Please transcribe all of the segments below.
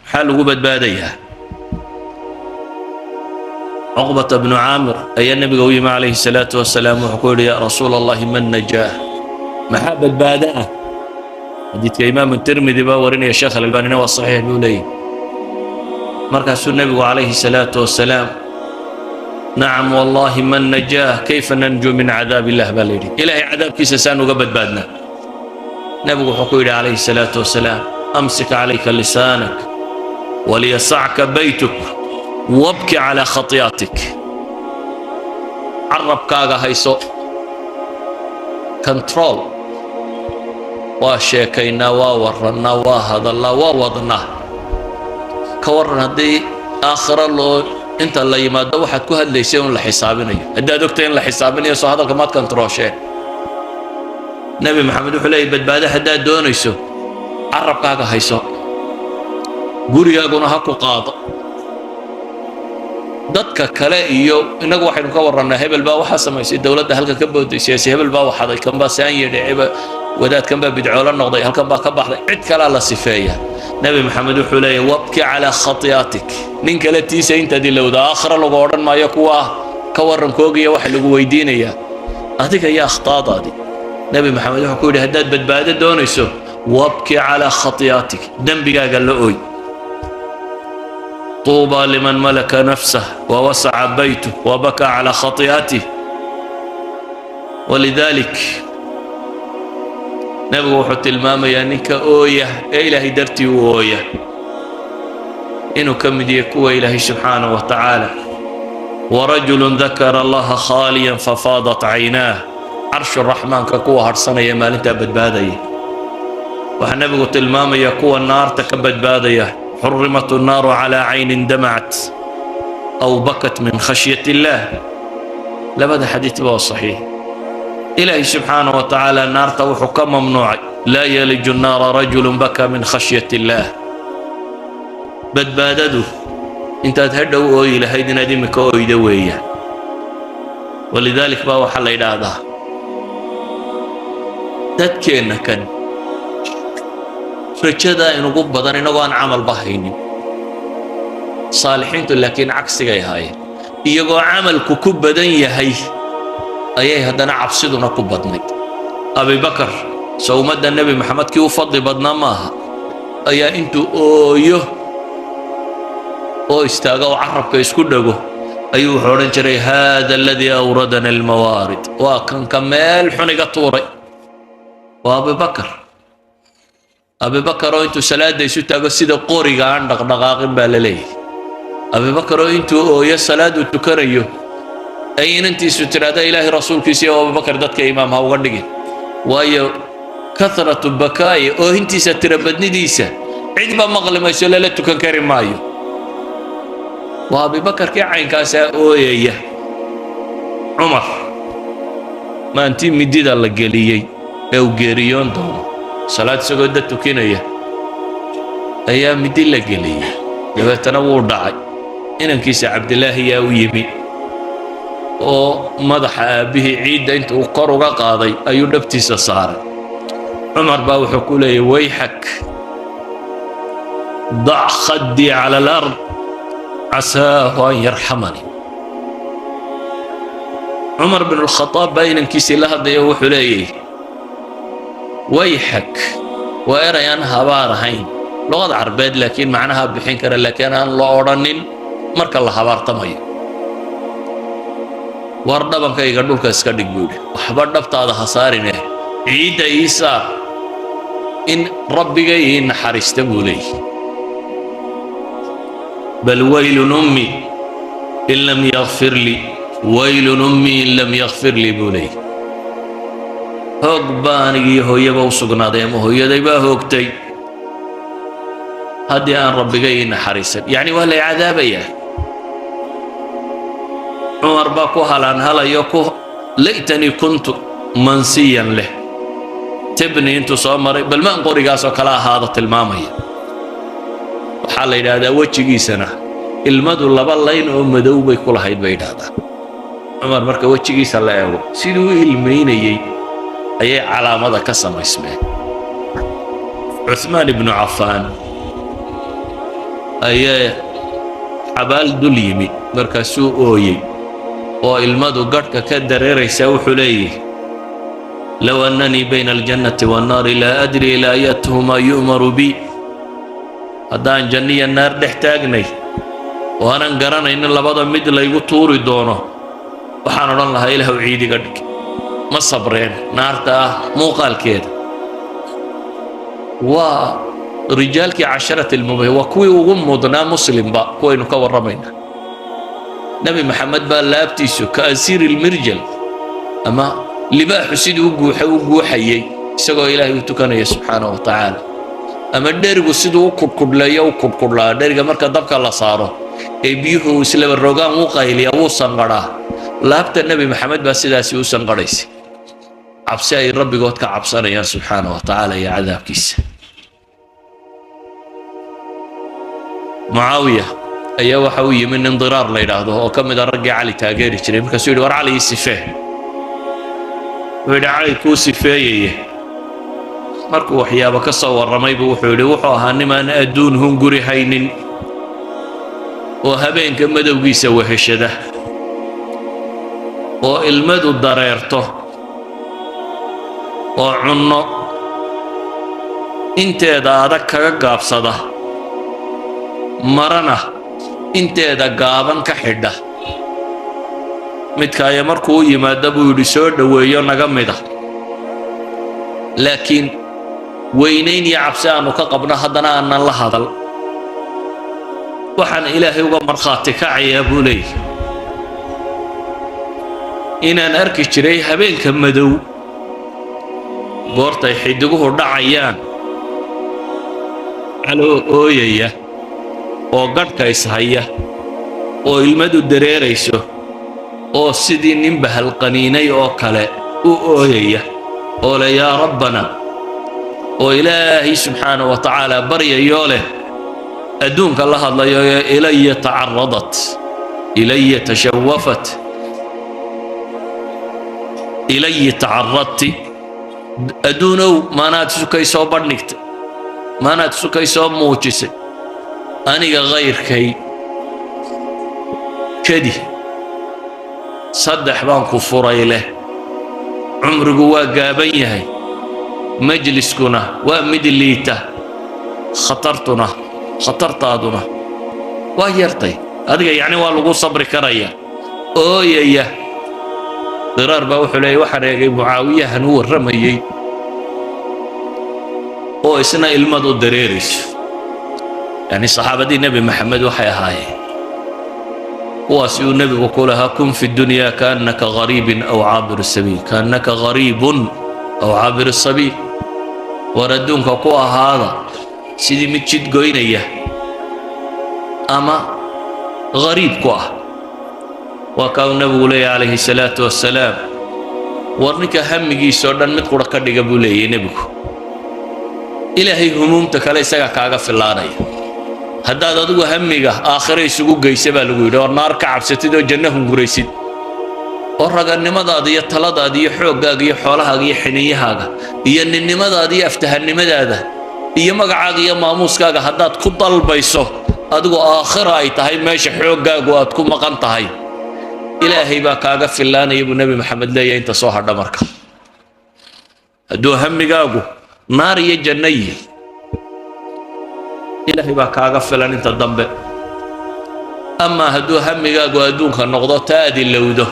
Maxaa lagu badbaadayaa? Cuqbata bnu Caamir ayaa Nebiga u yimi calayhi salaatu wasalaam. Wuxuu ku yidhi: "Yaa Rasuul Allahi, man najaah? Maxaa badbaado ah?" Xadiidka Imaamu Tirmidi baa warinaya, Sheekh Alalbaanina waa saxiix buu leeyahy. Markaasuu Nebigu calayhi salaatu wasalaam: "Nacam wallahi, man najaah? Kayfa nanju min cadaab illah?" baa la yidhi. Ilaahay cadaabkiisa saan uga badbaadnaa? Nebigu wuxuu ku yidhi calayhi salaatu wasalaam: "Amsik calayka lisaanak, waliyasacka baytuk, wabki calaa khati'atik." Carabkaaga hayso, control. Waa sheekaynaa, waa warrannaa, waa hadallaa, waa wadnaa. Ka warran haddii aakhiro loo inta la yimaado waxaad ku hadlaysay un la xisaabinayo? Haddaad ogtay in la xisaabinayo, soo hadalka maad control-sheen? Nebi Maxamed wuxuu leeyahy: badbaado haddaad doonayso, carabkaaga hayso, gurigaaguna ha ku qaado. Dadka kale iyo innagu waxaynu ka warrannaa: hebel baa waxaa samaysay, dowladda halka ka booday, siyaasi hebel baa waxaday, kan baa saan yidhi, wadaadkan baa bidcoolo noqday, halkan baa ka baxday, cid kalaa la sifeeya. Nebi Maxamed wuxuu leeyahy: "Wabki calaa khati'atik." Nin kale tiisa intaad ilowda, aakhira lagu odhan maayo kuwa ka warrankoogiya, waxa lagu weydiinayaa adiga iyo akhtaadaadii. Nebi Maxamed wuxuu ku yidhi: haddaad badbaado doonayso, wabki calaa khati'atik, dembigaaga la ooy. طوبى لمن ملك نفسه ووسع بيته وبكى على خطيئته. ولذلك Nebigu wuxuu tilmaamayaa ninka ooya ee Ilaahay dartii u ooya inuu ka mid yahay kuwa Ilaahay subxaanaه wa tacaala: "ورجل ذكر الله خاليا ففاضت عيناه." Carshu Raxmaanka kuwa hadhsanaya maalintaa badbaadaya. Waxaa Nebigu tilmaamaya kuwa naarta ka badbaadaya: "حرمت النار على عين دمعت أو بكت من خشية الله." Labada xadiidba waa saxiix. Ilaahay subxaanaه wa tacaala naarta wuxuu ka mamnuucay: "لا يلج النار رجل بكى من خشية الله." Badbaadadu intaad hadhow ooyi lahayd inaad imika oyda weeyaan. ولذلك baa waxaa la yidhaahdaa dadkeenna kan rajada inugu badan inagoo aan camalba haynin. Saalixiintu laakiin cagsigay ahaayeen: iyagoo camalku ku badan yahay ayay haddana cabsiduna ku badnayd. Abibakar, soo ummadda Nebi Maxamed kii u fadli badnaa maaha? Ayaa intuu ooyo oo istaaga oo carabka isku dhago ayuu wuxuu odhan jiray: "هذا الذي أوردنا الموارد." Waa kanka meel xun iga tuuray. Waa Abibakar. Abibakar oo intuu salaadda isu taago sida qoriga aan dhaqdhaqaaqin baa la leeyahay. Abibakar oo intuu ooyo salaaduu tukanayo ay inantiisu tidhaahda: "Ilaahay rasuulkiisa iyo Abubakar, dadka imaam ha uga dhigin, waayo كثرة بكائه," oohintiisa tirabadnidiisa cidba maqli mayso, lala tukan kari maayo. Waa Abibakarkii caynkaasaa ooyaya. Cumar, maantii midida la geliyey ee uu geeriyoon doono, salaad isagoo dad tukinaya ayaa midi la geliyey, dabeetana wuu dhacay. Inankiisa Cabdilaahi yaa u yimi oo madaxa aabbihii ciidda inta uu kor uga qaaday ayuu dhabtiisa saaray. Cumar baa wuxuu ku leeyay: "ويحك، ضع خدي على الأرض، عساه أن يرحمني." Cumar bin Alkhadaab baa inankiisii la hadlaya, wuxuu leeyahy: "ويحك." Waa eray aan habaar ahayn luqada Carbeed, laakiin macnaha bixin kara, laakiin aan la odhanin marka la habaartamayo. "War dhabankayga dhulka iska dhig," buu yidhi. "Waxba dhabtaada ha saarine, ciidda ii saar in Rabbigay ii naxariista," buu leeyahy. "بل ويل أمي إن لم يغفر لي، ويل أمي إن لم يغفر لي," buu leeyahy. Hoog baa anigii hooyaba u sugnaaday, ama hooyaday baa hoogtay, haddii aan Rabbigay ii naxariisan, yacni waa lay cadaabayaa. Cumar baa ku halaanhalayo ku "ليتني كنت منسيا" leh, tibni intuu soo maray balmaan qorigaasoo kala ahaada tilmaamaya. Waxaa la yidhaahdaa wejigiisana ilmadu laba layn oo madow bay ku lahayd, bay yidhaahdaan. Cumar marka wejigiisa la eego, siduu u ilmaynayey ayay calaamada ka samaysmeen. Cuthmaan ibnu Cafaan Ayaa xabaal dul yimi, markaasuu ooyey oo ilmadu gadhka ka dareeraysaa. Wuxuu leeyahy: "لو أنني بين الجنة والنار لا أدري إلى أيتهما يؤمر بي." Haddaan janniya naar dhex taagnay oo aanan garanaynin labada mid laygu tuuri doono, waxaan odhan lahaa: "Ilaahu ciidiga dhig, ma sabreen naarta ah muuqaalkeeda." Waa rijaalkii casharati almubashir, waa kuwii ugu mudnaa Muslimba kuwaynu ka warramayna. Nebi Maxamed baa laabtiisu كأزير المرجل ama libaaxu sidii u guuxay u guuxayey isagoo Ilaahay u tukanaya subxaanahu wa tacaala, ama dherigu siduu u kudhkudhleeyo u kudhkudhlaa. Dheriga marka dabka la saaro ee biyuhu islaba rogaan, wuu qayliyaa, wuu sanqadhaa. Laabta Nebi Maxamed baa sidaasi u sanqadhaysay, cabsi ay rabbigood ka cabsanayaan subxaanahu wa tacaala iyo cadaabkiisa. Mucaawiya ayaa waxa uu yimi nin Diraar la yidhaahdo oo ka mid a raggii Cali taageeri jiray. Markaasuu yidhi: "War, Cali ii sifee." Wuxuu yidhi: "Cali kuu sifeeyaya." Markuu waxyaabo ka soo warramay buu wuxuu yidhi: "Wuxuu ahaa nimaan adduun hunguri haynin oo habeenka madowgiisa weheshada oo ilmadu dareerto oo cunno inteeda adag kaga gaabsada, marana inteeda gaaban ka xidha. Midkaaya markuu u yimaado," buu yidhi, "soo dhoweeyo naga mida, laakiin weynayn iyo cabsi aanu ka qabno haddana aanan la hadal. Waxaan Ilaahay uga markhaati kacayaa," buu leeyahy, "inaan arki jiray habeenka madow goortay xidiguhu dhacayaan caloo ooyaya oo gadhka ishaya oo ilmadu dareerayso oo sidii nin bahalqaniinay oo kale u ooyaya oo leh 'Yaa Rabbana', oo Ilaahay subxaana wa tacaala baryayoo leh, adduunka la hadlayo ee 'إلي تعرضت، إلي تشوفت، إلي تعرضت'. Adduunow, maanaad isukay soo bandhigtay, maanaad isukay soo muujisay, aniga kayrkay kadi saddex baan ku furay leh. Cumrigu waa gaaban yahay, majliskuna waa mid liita, khatartuna, khatartaaduna waa yartay adiga, yacni waa lagu sabri karaya." Ooyaya Diraar baa wuxuu leeyay: "Waxaan eegay Mucaawiyahan u warramayey oo isna ilmadu dareerayso." Yacni saxaabadii Nebi Maxamed waxay ahaayeen kuwaasi uu nebigu ku lahaa: "كن في الدنيا كأنك غريب أو عابر سبيل، كأنك غريب أو عابر سبيل." War, adduunka ku ahaada sidii mid jid goynaya ama gariib ku ah. Waa kaa uu nebigu leeyahy calayhi salaatu wassalaam: "War, ninka hamigiisoo dhan mid qura ka dhiga," buu leeyahy nebigu, "Ilaahay humuumta kale isagaa kaaga fillaanaya." Haddaad adigu hamiga aakhiro isugu geysa, baa lagu yidhi, oo naar ka cabsatid oo janno hunguraysid oo raganimadaada iyo taladaada iyo xooggaaga iyo xoolahaaga iyo xiniyahaaga iyo ninnimadaada iyo aftahannimadaada iyo magacaaga iyo maamuuskaaga haddaad ku dalbayso, adigu aakhira ay tahay meesha xooggaagu aad ku maqan tahay, Ilaahay baa kaaga fillaanaya, buu Nebi Maxamed leeyahay, inta soo hadha. Marka hadduu hamigaagu naar iyo janno yihi, Ilaahay baa kaaga filan inta dambe. Amaa hadduu hamigaagu adduunka noqdo, taa aad ilowdo,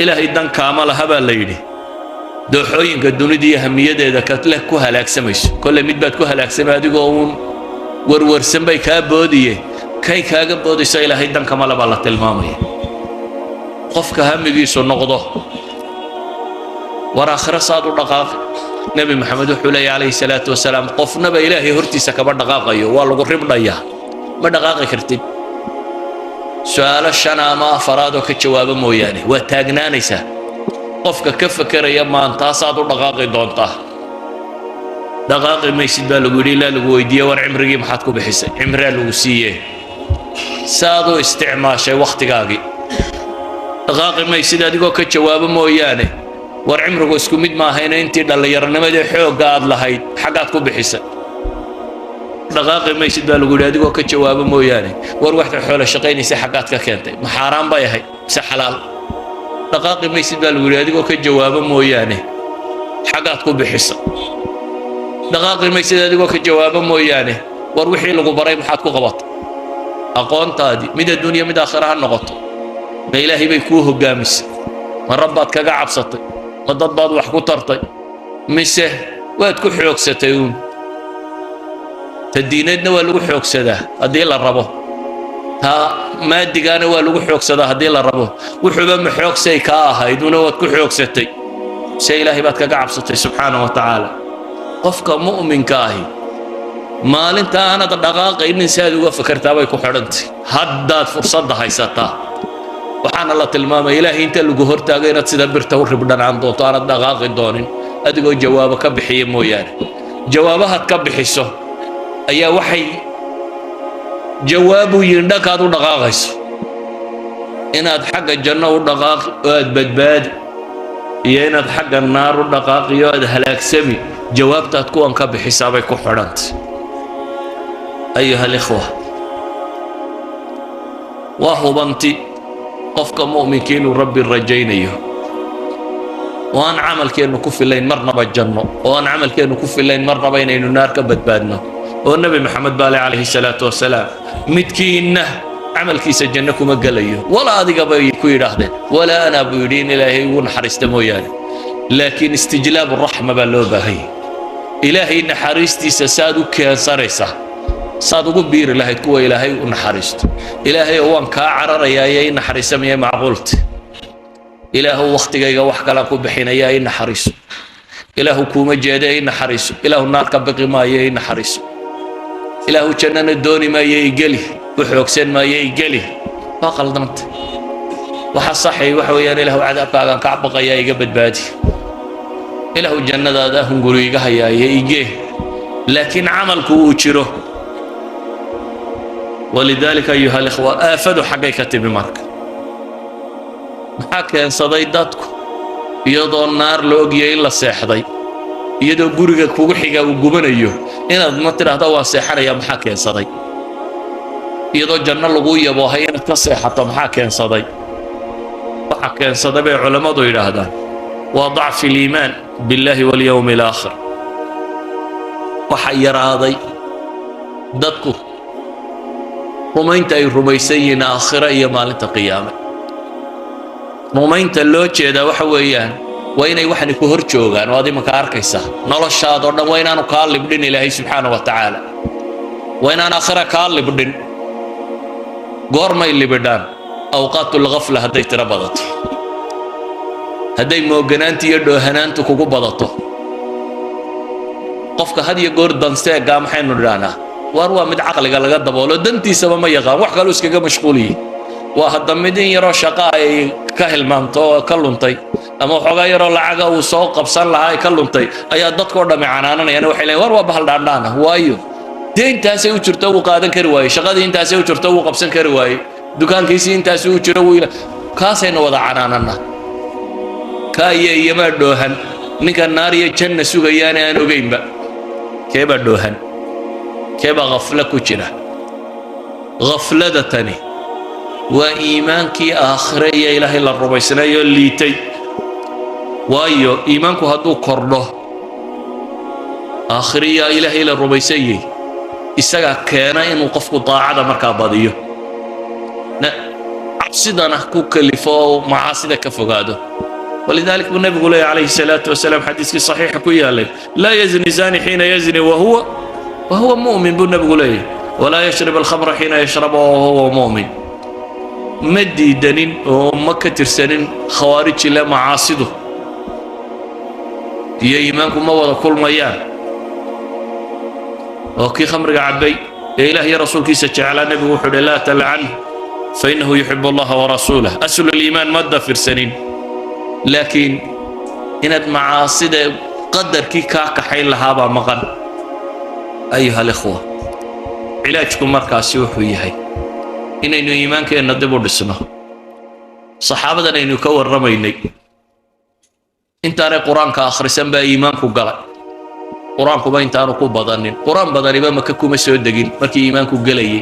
Ilaahay dan kaama laha, baa la yidhi. Dooxooyinka dunida iyo hamiyadeeda katleh ku halaagsamayso, kolley mid baad ku halaagsamay adigoo uun warwarsan bay kaa boodiye, kay kaaga boodayso Ilaahay dan kama le, baa la tilmaamaya. Qofka hamigiisu noqdo war aakhiro saad u dhaqaaqi, Nebi Maxamed wuxuu leeyahy calayhi salaatu wasalaam: qofnaba Ilaahay hortiisa kama dhaqaaqayo, waa lagu ribdhayaa, ma dhaqaaqi kartid su-aalo shan ama afaraadoo ka jawaabo mooyaane, waa taagnaanaysaa. Qofka ka fekeraya maantaasaad u dhaqaaqi doontaa, dhaqaaqi maysid, baa lagu yidhi, ilaa lagu weydiiye: war, cimrigii maxaad ku bixisay? Cimraa lagu siiye, saad u isticmaashay wakhtigaagii? Dhaqaaqi maysid adigoo ka jawaabo mooyaane. War, cimrigu isku mid maahayna, intii dhallinyaronimadii xoogga aad lahayd xaggaad ku bixisay? Dhaqaaqi maysid baa lagu yidhi adigoo ka jawaabo mooyaane. War, waxda xoolo shaqaynaysa xaggaad ka keentay? Ma xaaraan bay ahayd mise xalaal? Dhaqaaqi maysid baa lagu yidhi adigoo ka jawaabo mooyaane. Xaggaad ku bixisa? Dhaqaaqi maysid adigoo ka jawaabo mooyaane. War, wixii lagu baray maxaad ku qabatay? Aqoontaadii, mid adduunya mid aakhira ha noqoto, ma Ilaahay bay kuu hoggaamisay? Ma rabbaad kaga cabsatay? Ma dad baad wax ku tartay, mise waad ku xoogsatay uun? Ta diineedna waa lagu xoogsadaa haddii la rabo, taa maadigaana waa lagu xoogsadaa haddii la rabo. Wuxuuba ma xoogsay kaa ahayd una waad ku xoogsatay, mise Ilaahay baad kaga cabsatay subxaana wa tacaala? Qofka mu'minka ahi maalinta aanad dhaqaaqaynin si aad uga fakartaa bay ku xidhantay. Haddaad fursadda haysataa, waxaana la tilmaamaya Ilaahay inta lagu hortaago inaad sida birta u ribdhanaan doonto, aanad dhaqaaqi doonin adigoo jawaabo ka bixiya mooyaane. Jawaabahaad ka bixiso ayaa waxay jawaabu yihiin dhankaad u dhaqaaqayso, inaad xagga janno u dhaqaaqi oo aad badbaadi iyo inaad xagga naar u dhaqaaqi oo aad halaagsami. Jawaabtaad kuwan ka bixisaa bay ku xidhantay. أيها الإخوة, waa hubanti qofka mu'minka inuu Rabbi rajaynayo oo aan camalkeennu ku filayn marnaba janno, oo aan camalkeennu ku filayn marnaba inaynu naar ka badbaadno, oo Nebi Maxamed baale calayhi salaatu wasalaam, midkiinna camalkiisa janno kuma gelayo, walaa adiga bay ku yidhaahdeen, walaa anaa buu yidhi, in Ilaahay ugu naxariista mooyaane. Laakiin istijlaabu raxma baa loo baahan yahay. Ilaahay naxariistiisa saad u keensanaysaa, saad ugu biiri lahayd kuwa Ilaahay u naxariisto. Ilaahay oo waan kaa cararayaa iyo i naxariisamaya macquulta. Ilaahu, wakhtigayga wax kalaan ku bixinayaa, i naxariiso. Ilaahu, kuuma jeeda, i naxariiso. Ilaahu, naar ka biqi maayo, i naxariiso. Ilaahu, jannana dooni maayo, i geli, ku xoogsan maayo, i geli. Waa qaldanta. Waxa saxay waxa weeyaan: Ilaahu, cadaabkaagaan ka baqayaa, iga badbaadi. Ilaahu, jannadaada hunguri iga hayaaye, igee. Laakiin camalku uu jiro. ولذلك أيها الإخوة, aafadu xaggay ka timi marka? Maxaa keensaday dadku iyadoo naar la ogyahay in la seexday, iyadoo guriga kugu xiga uu gubanayo, inaad ma tidhaahda waan seexanaya? Maxaa keensaday iyadoo janno laguu yaboohay inaad ka seexato? Maxaa keensaday? Waxa keensaday bay culammadu yidhaahdaan waa ضعف الإيمان بالله واليوم الآخر. Waxa yaraaday dadku rumaynta ay rumaysan yihiin aakhiro iyo maalinta qiyaame. Rumaynta loo jeedaa waxa weeyaan waa inay waxani ku hor joogaan oo aad imanka arkaysa. Noloshaadoo dhan waa inaanu kaa libdhin Ilaahay subxaana wa tacaala, waa inaan aakhira kaa libdhin. Goormay libidhaan? أوقات الغفلة hadday tiro badato, hadday mooganaanta iyo dhoohanaantu kugu badato. Qofka had iyo goor danseegaa maxaynu idhahnaa? Waar, waa mid caqliga laga daboolo, dantiisaba ma yaqaan, wax kaluu iskaga mashquuliye. Waa hadda mid in yaroo shaqa ay ka hilmaamto oo ka luntay, ama waxoogaa yaroo lacaga uu soo qabsan lahaa ay ka luntay, ayaa dadkoo dhammi canaananayaan. Waxay leeyiin, war, waa bahal dhaandhaana. Waayo, dee intaasay u jirto wuu qaadan kari waayey, shaqadii intaasay u jirto wuu qabsan kari waayey, dukaankiisii intaasi u jiro wuu, kaasaynu wada canaanana. Kaa iyo iyamaa dhoohan? Ninka naar iyo janna sugayaana aan ogeynba, keebaa dhoohan? Keebaa khafla ku jira? Khaflada tani waa iimaankii aakhire iyo Ilaahay la rumaysnaayoo liitay. Waayo, iimaanku hadduu kordho, aakhire iyo Ilaahay la rumaysanyay, isagaa keena inuu qofku daacada markaa badiyo, cabsidana ku kalifo oo macaasida ka fogaado. ولذلك buu nebigu leeyahy calayhi salaatu wasalaam, xadiiskii saxiixa ku yaalay: لا يزني الزاني حين يزني وهو مؤمن buu nebigu leeyahy, ولا يشرب الخمر حين يشرب وهو مؤمن. Ma diidanin oo ma ka tirsanin khawaariji le macaasidu iyo iimaanku ma wada kulmayaan. Oo kii khamriga cabbay ee Ilaah iyo rasuulkiisa jeclaa, nebigu wuxuu uhi: لا تلعنه فإنه يحب الله ورسوله. أصل الإيمان ma dafirsanin, laakiin inaad macaasida qadarkii kaa kaxayn lahaabaa maqan. أيها الإخوة, cilaajku markaasi wuxuu yahay inaynu iimaankeenna dib u dhisno. Saxaabadan aynu ka warramaynay, intaanay Qur-aanka akhrisan baa iimaanku galay. Qur-aankuba intaanu ku badanin, Qur-aan badaniba Maka kuma soo degin markii iimaanku gelayay.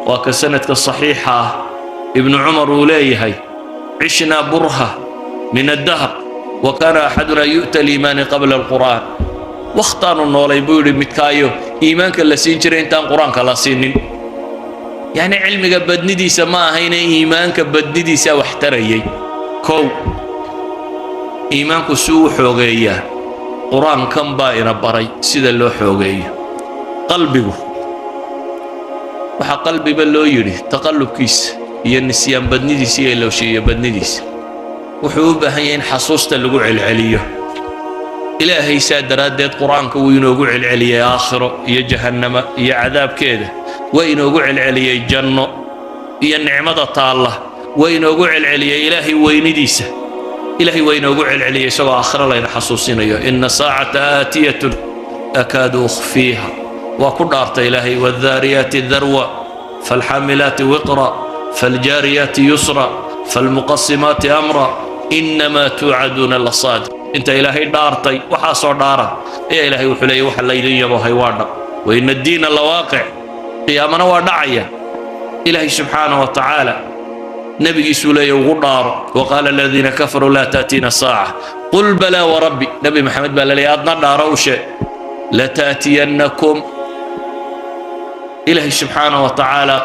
Waa ka sanadka saxiixa ah Ibnu Cumar uu leeyahay: عشنا برهة من الدهر وكان أحدنا يؤتى الإيمان قبل القرآن. Wakhtaanu noolay, buu yidhi, midkaayo iimaanka la siin jiray intaan Qur-aanka la siinin. Yacni cilmiga badnidiisa ma ahayne, iimaanka badnidiisa wax tarayay. Kow, iimaanku si uu xoogeeyaa, Qur-aankan baa ina baray sida loo xoogeeyo qalbigu. Waxaa qalbiba loo yidhi taqallubkiisa iyo nisyaan badnidiisa iyo ilowshiiyo badnidiisa. Wuxuu u baahan yahay in xasuusta lagu celceliyo. Ilaahay saa daraaddeed Qur-aanka wuu inoogu celceliyey aakhiro iyo jahannama iyo cadaabkeeda, waa inoogu celceliyey janno iyo nicmada taalla, waa inoogu celceliyey Ilaahay weynidiisa. Ilaahay waa inoogu celceliyey isagoo aakhiro layna xasuusinayo: إن الساعة آتية أكاد أخفيها. Waa ku dhaartay Ilaahay: والذاريات ذروا فالحاملات وقرا فالجاريات يسرا فالمقسمات أمرا إنما توعدون لصادق. Inta Ilaahay dhaartay, waxaasoo dhaara ayaa Ilaahay wuxuu leeyay: waxa laydin yabohay waa dhab. وإن الدين لواقع. Qiyaamana waa dhacaya. Ilaahay subxaana wa tacaala nebigiisuu leeya ugu dhaaro: وقال الذين كفروا لا تأتينا الساعة قل بلى وربي. Nebi Maxamed baa la leeyay, adna dhaaro, u sheeg: لتأتينكم. Ilaahay subxaana wa tacaala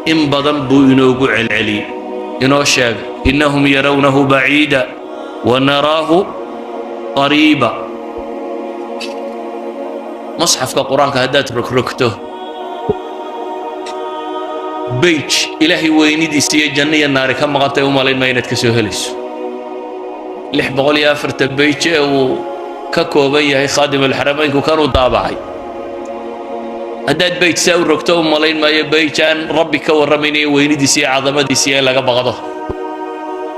in badan buu inoogu celceliyey, inoo sheegay: إنهم يرونه بعيدا ونراه قريبا. Musxafka Qur-aanka haddaad rogrogto, page Ilaahay weynidiisa iyo janno iyo naari ka maqantay u malayn maa inaad ka soo helayso. 640 page ee uu ka kooban yahay Khaadimulxarameynku kanuu daabacay, haddaad page saa u rogto, u malayn maayo page aan Rabbi ka warramaynayo weynidiisa iyo cadamadiisa iyo in laga baqdo,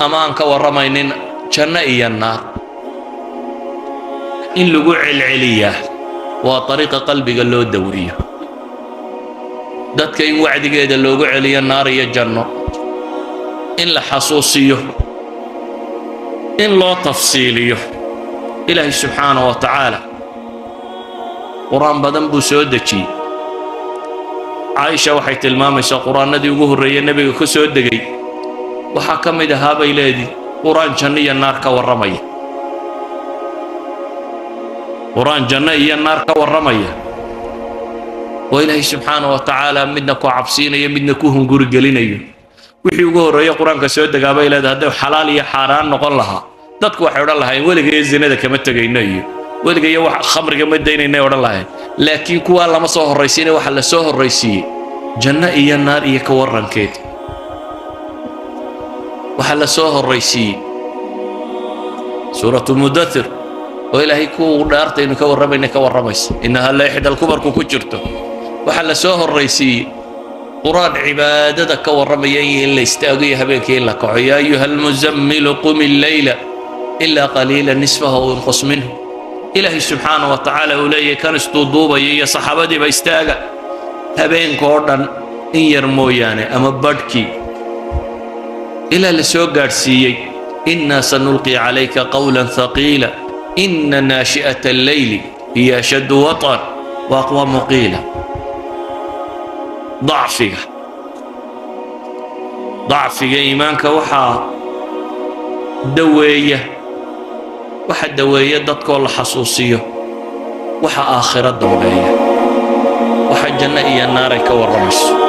ama aan ka warramaynin janno iyo naar. In lagu celceliyaa waa dariiqa qalbiga loo daweeyo. Dadka in wacdigeeda loogu celiyo, naar iyo janno in la xasuusiyo, in loo tafsiiliyo. Ilaahay subxaana wa tacaala Qur-aan badan buu soo dejiyey. Caaisha waxay tilmaamaysaa Qur-aanadii ugu horreeyey nebiga ku soo degay waxaa ka mid ahaa, bay leedii, Qur-aan janno iyo naar ka warramaya, Qur-aan janno iyo naar ka warramaya, oo Ilaahay subxaana wa tacaala midna ku cabsiinayo, midna ku hunguri gelinayo. Wixii ugu horreeye Qur-aanka soo degaa, bay leedahay, hadday xalaal iyo xaaraan noqon lahaa, dadku waxay odhan lahayn weligayo zinada kama tegayno iyo weligayo wax khamriga ma daynaynay odhan lahayn. Laakiin kuwaa lama soo horraysiinay, waxaa la soo horraysiiyey janno iyo naar iyo ka warrankeed. Waxaa la soo horraysiiyey Suuratu Mudathir, oo Ilaahay ku dhaartaynu ka warramayna ka warramaysa, إنها لإحدى الكبر ku jirto. Waxaa la soo horraysiiyey Qur-aan cibaadada ka warramaya iyo in la istaago iyo habeenkii in la kaco: يا أيها المزمل قم الليل إلا قليلا نصفه أو انقص منه. Ilaahay subxaana wa tacaala uu leeyahay kan isduuduubaya iyo saxaabadiiba: istaaga habeenkoo dhan in yar mooyaane ama badhkii, ilaa la soo gaadhsiiyey: إنا سنلقي عليك قولا ثقيلا إن ناشئة الليل هي أشد وطئا وأقوم قيلا. Dacfiga iimaanka waxaa daweeya, waxa daweeya dadkoo la xasuusiyo waxa aakhiro dambeeya, waxa janno iyo naaray ka warramayso.